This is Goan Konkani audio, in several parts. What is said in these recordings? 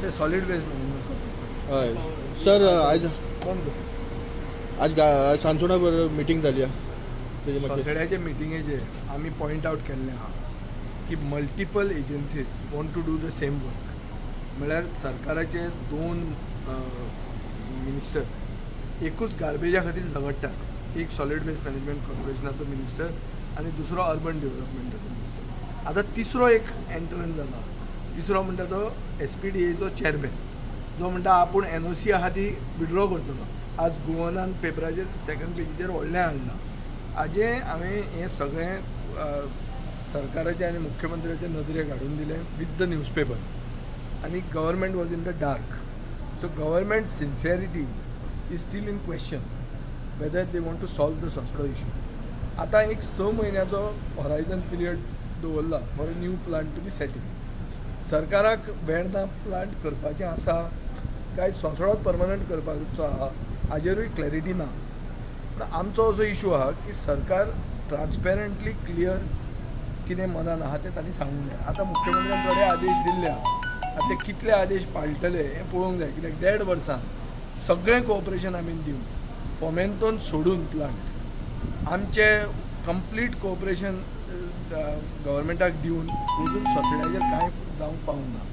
ते सॉलीड वेस्ट मॅनेजमेंट. हय सर, आयज कोण? आज सांजसोणा मिटींग जाली आहा तेजे मातशें. सोसड्याचे मिटिंगेचेर आमी पॉयंट आवट केल्लें आहा की multiple agencies want to do the same work. म्हळ्यार सरकाराचे दोन मिनिस्टर एकूच गार्बेजा खातीर झगडटात. एक सॉलीड वेस्ट मॅनेजमेंट कॉर्पोरेशनाचो मिनिस्टर आनी दुसरो अर्बन डेव्हलपमेंटाचो मिनिस्टर. आतां तिसरो एक एंट्रंट जाला. तिसरो म्हणटा तो एसपीडीएचो चॅरमॅन, जो म्हणटा आपूण एनओसी आहा ती विड्रॉ करतलो. आज गोवनान पेपराचेर सेकंड पेजीचेर व्हडलें हाडलां. हाजें हांवें हें सगळें सरकाराच्या आनी मुख्यमंत्र्याच्या नदरेक हाडून दिलें विथ the newspaper आनी government was in the dark. So government sincerity is still in question, whether they want to solve the Sosdo issue. आतां एक 6 म्हयन्याचो हॉरायझन पिरियड दवरला for a new plant to be setting. सरकाराक वेर्ना प्लांट करपाचें आसा काय सोसडोच परमनंट करपाचो आहा, हाजेरूय क्लॅरिटी ना. पूण आमचो असो इशू आहा की सरकार ट्रान्सपेरंटली क्लियर कितें मनान आहा तें तांणी सांगूंक जाय. आतां मुख्यमंत्र्यान थोडे आदेश दिल्ले आहा. आतां ते कितले आदेश पाळटले हें पळोवंक जाय, कित्याक देड वर्सान सगळें कोऑपरेशन आमी दिवन, फोमेंतोन सोडून प्लांट, आमचे कंप्लीट कोऑपरेशन गव्हर्मेंटाक दिवन अजून सोसड्याचेर कांय जावंक पावूंक ना.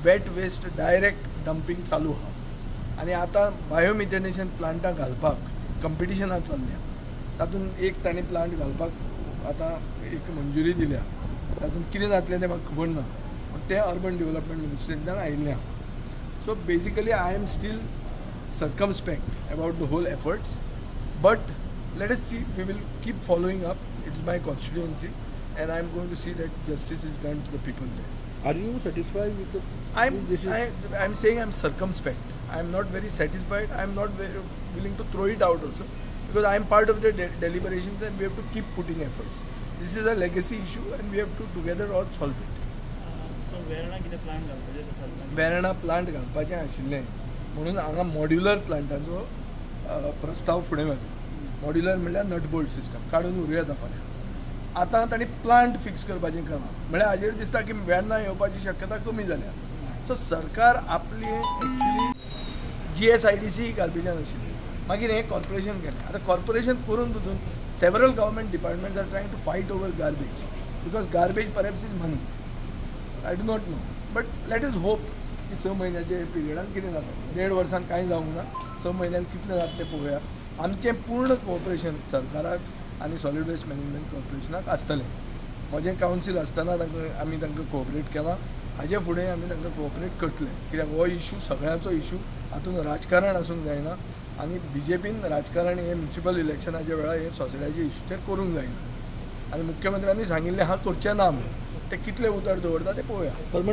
वेट वेस्ट डायरेक्ट डंपींग चालू आहा आनी आतां बायोमिथेनेशन प्लांटां घालपाक कंपिटिशनां चल्ल्या. तातूंत एक तांणी प्लांट घालपाक आतां एक मंजुरी दिल्या. तातूंत कितें जातलें तें म्हाका खबर ना, पूण तें अर्बन डेव्हलपमेंट मिनिस्ट्रींतल्यान आयिल्लें आहा. So basically, I am still circumspect about the whole efforts, but let us see. We will keep following up. It's my constituency and I'm going to see that justice is done to the people there. Are you satisfied with I'm this is I'm saying I'm circumspect. I'm not very satisfied. I'm not very willing to throw it out also, because I'm part of the deliberations and we have to keep putting efforts. This is a legacy issue and we have to together all solve it. So Verna कितें प्लांट घालपाचें थारलां? वेर्णा प्लांट घालपाचें आशिल्लें म्हणून हांगा मॉड्युलर प्लांटाचो प्रस्ताव फुडें व्हेलो. मॉड्युलर म्हणल्यार नटबोल्ट सिस्टम काडून उरूं येता फाल्यां. आतां तांणी प्लांट फिक्स करपाचें केलां, म्हळ्यार हाजेर दिसता की वेर्णा येवपाची शक्यता कमी जाल्या. सो सरकार आपली एक्चुली जीएसआयडीसी घालपाचें नाशिल्ली, मागीर हें कॉर्पोरेशन केलें. आतां कॉर्पोरेशन करून पसून several government departments are trying to fight over garbage, because garbage perhaps is money. I do not know, but let us hope की 6 म्हयन्याच्या पिरियडान कितें जाता. देड वर्सान कांय जावंक ना, 6 म्हयन्यान कितलें जाता तें पळोवया. आमचें पूर्ण कोऑपरेशन सरकाराक आनी सॉलीड वेस्ट मॅनेजमेंट कॉर्पोरेशनाक आसतलें. म्हजें कावन्सील आसतना तांकां आमी तांकां कोऑपरेट केलां. हाजे फुडें आमी तांकां कोऑपरेट करतले, कित्याक हो इशू सगळ्यांचो इशू. हातूंत राजकारण आसूंक जायना आनी बीजेपीन राजकारण हें म्युनिसिपल इलेक्शनाच्या वेळार हें सोसड्याच्या इशूचेर करूंक जायना. आनी मुख्यमंत्र्यांनी सांगिल्लें आहा, करचें ना म्हणून. ते कितले उतर दवरता तें पळोवया. परमनंट.